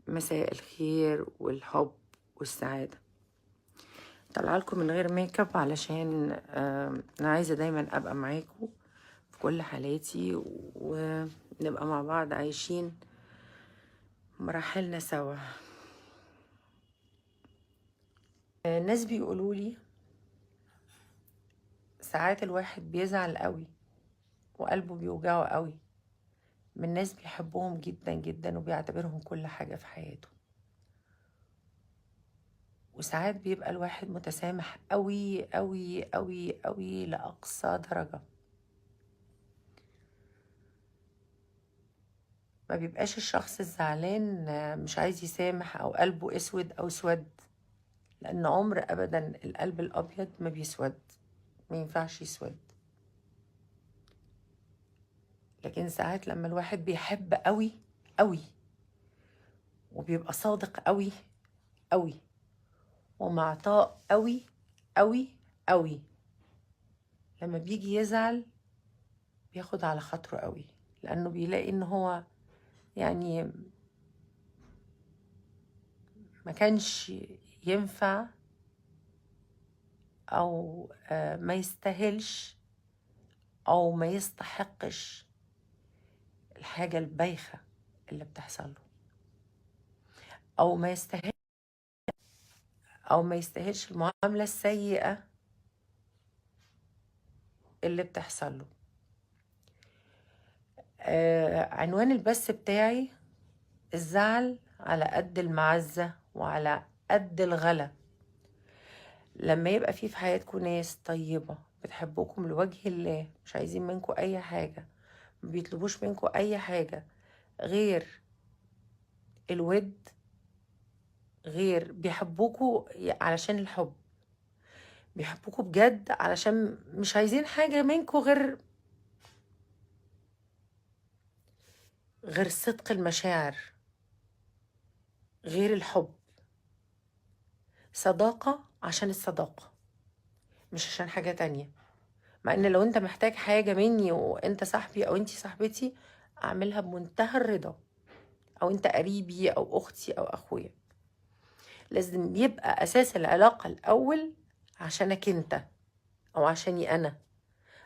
مساء الخير والحب والسعادة. طلع لكم من غير ميك اب علشان انا عايزة دايما ابقى معاكم في كل حالاتي ونبقى مع بعض عايشين مراحلنا سوا. الناس بيقولوا لي ساعات الواحد بيزعل قوي وقلبه بيوجعه قوي من ناس بيحبهم جدا جدا وبيعتبرهم كل حاجة في حياته، وساعات بيبقى الواحد متسامح قوي قوي قوي قوي لأقصى درجة، ما بيبقاش الشخص الزعلان مش عايز يسامح أو قلبه أسود أو سود، لأن عمر أبدا القلب الأبيض ما بيسود، ما ينفعش يسود. لكن ساعات لما الواحد بيحب قوي قوي وبيبقى صادق قوي قوي ومعطاء قوي قوي قوي، لما بيجي يزعل بياخد على خاطره قوي، لأنه بيلاقي إن هو يعني ما كانش ينفع أو ما يستاهلش أو ما يستحقش الحاجة البايخة اللي بتحصل له، أو ما يستاهل أو ما يستاهلش المعاملة السيئة اللي بتحصل له. عنوان البث بتاعي الزعل على قد المعزة وعلى قد الغلا. لما يبقى في حياتكم ناس طيبة بتحبوكم لوجه الله، مش عايزين منكم أي حاجة، ما بيطلبوش منكم أي حاجة غير الود، غير بيحبوكوا علشان الحب، بيحبوكوا بجد علشان مش عايزين حاجة منكم غير صدق المشاعر، غير الحب. صداقة عشان الصداقة، مش عشان حاجة تانية. مع ان لو انت محتاج حاجة مني وانت صاحبي او انتي صاحبتي اعملها بمنتهى الرضا، او انت قريبي او اختي او اخويا. لازم يبقى اساس العلاقة الاول عشانك انت، او عشاني انا،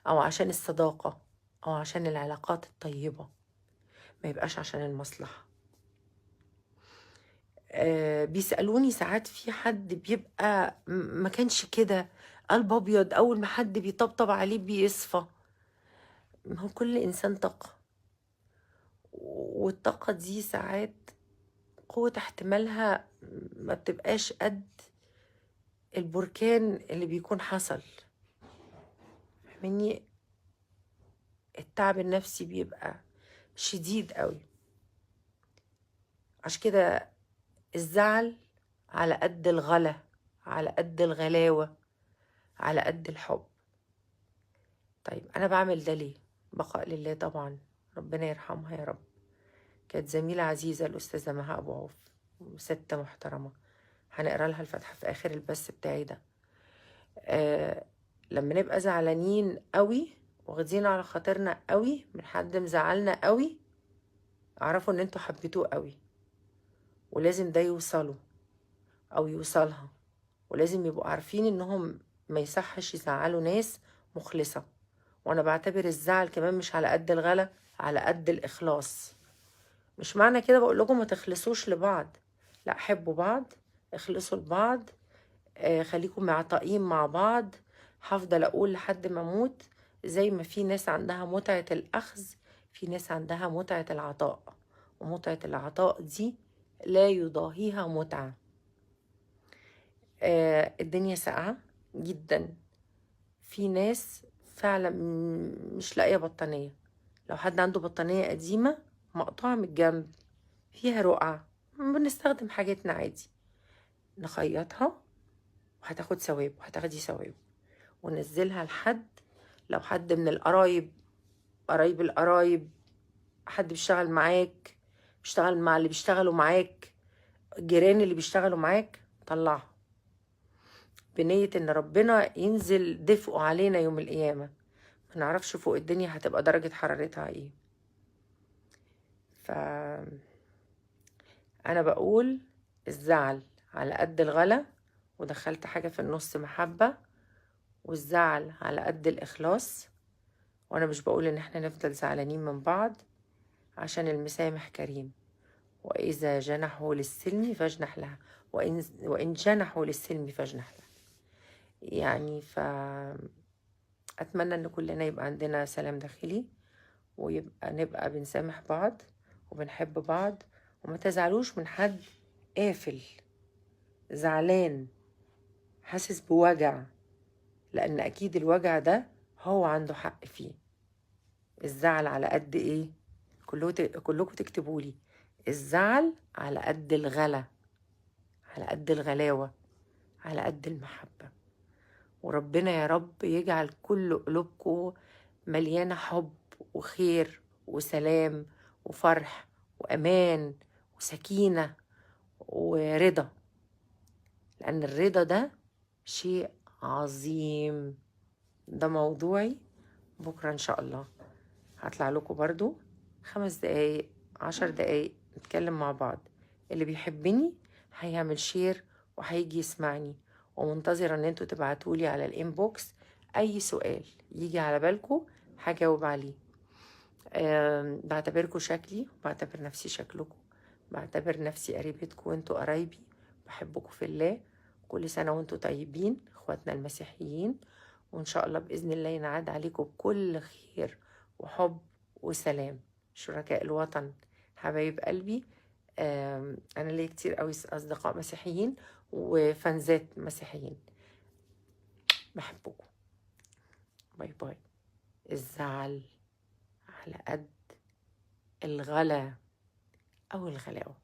او عشان الصداقة، او عشان العلاقات الطيبة، ما يبقاش عشان المصلحة. بيسألوني ساعات في حد بيبقى ما كانش كده قلب أبيض، أول ما حد بيطبطب عليه بيصفى. ما هو كل إنسان طاقة، والطاقة دي ساعات قوة احتمالها ما بتبقاش قد البركان اللي بيكون حصل. فاهمني؟ التعب النفسي بيبقى شديد قوي. عشان كده الزعل على قد الغلا، على قد الغلاوة، على قد الحب. طيب أنا بعمل ده ليه؟ بقاء لله طبعا، ربنا يرحمها يا رب. كانت زميلة عزيزة الأستاذة مها أبو عوف، ست محترمة، هنقرأ لها الفاتحة في آخر البث بتاعي ده. لما نبقى زعلانين قوي واخدين على خاطرنا قوي من حد مزعلنا قوي، اعرفوا ان انتوا حبيتوه قوي، ولازم ده يوصله او يوصلها، ولازم يبقوا عارفين انهم ما يصحش يزعلوا ناس مخلصة. وانا بعتبر الزعل كمان مش على قد الغلا، على قد الاخلاص. مش معنى كده بقول لكم ما تخلصوش لبعض، لا، حبوا بعض، اخلصوا لبعض، خليكم معطائين مع بعض. هفضل اقول لحد ما اموت، زي ما في ناس عندها متعة الاخذ، في ناس عندها متعة العطاء، ومتعة العطاء دي لا يضاهيها متعة. الدنيا ساقعة جدا، في ناس فعلا مش لاقية بطانية. لو حد عنده بطانية قديمة مقطوعة من الجنب فيها رقعة، بنستخدم حاجتنا عادي، نخيطها وهتاخد ثواب وهتاخدي ثواب، ونزلها لحد، لو حد من القرايب، قرايب القرايب، حد بيشتغل معاك، بيشتغل مع اللي بيشتغلوا معاك، الجيران اللي بيشتغلوا معاك، طلعها بنية ان ربنا ينزل دفئه علينا يوم القيامة. ما نعرفش فوق الدنيا هتبقى درجة حرارتها ايه. انا بقول الزعل على قد الغلا، ودخلت حاجة في النص محبة، والزعل على قد الإخلاص. وأنا مش بقول إن احنا نفضل زعلانين من بعض، عشان المسامح كريم. وإذا جنحوا للسلم فاجنح لها، وإن جنحوا للسلم فاجنح لها. يعني أتمنى إن كلنا يبقى عندنا سلام داخلي، ويبقى نبقى بنسامح بعض وبنحب بعض، وما تزعلوش من حد قافل زعلان حاسس بوجع، لأن أكيد الوجع ده هو عنده حق فيه. الزعل على قد إيه؟ كلكم تكتبولي الزعل على قد الغلا، على قد الغلاوة، على قد المحبة. وربنا يا رب يجعل كل قلوبكم مليانة حب وخير وسلام وفرح وأمان وسكينة ورضا، لأن الرضا ده شيء عظيم. ده موضوعي بكرة إن شاء الله. هطلع لكم برضو 5 دقايق 10 دقايق نتكلم مع بعض. اللي بيحبني هيعمل share وهيجي يسمعني، ومنتظرة ان انتوا تبعتولي على ال inbox اي سؤال يجي على بالكم هجاوب عليه. بعتبركم شكلي، وبعتبر نفسي شكلكم، بعتبر نفسي قريبتكم وانتوا قرايبي. بحبكم في الله. كل سنة وانتوا طيبين اخواتنا المسيحيين، وان شاء الله بإذن الله ينعاد عليكم بكل خير وحب وسلام. شركاء الوطن حبايب قلبي، انا ليا كتير قوي اصدقاء مسيحيين وفانزات مسيحيين. بحبكم. bye bye. الزعل على قد الغلا او الغلاوه.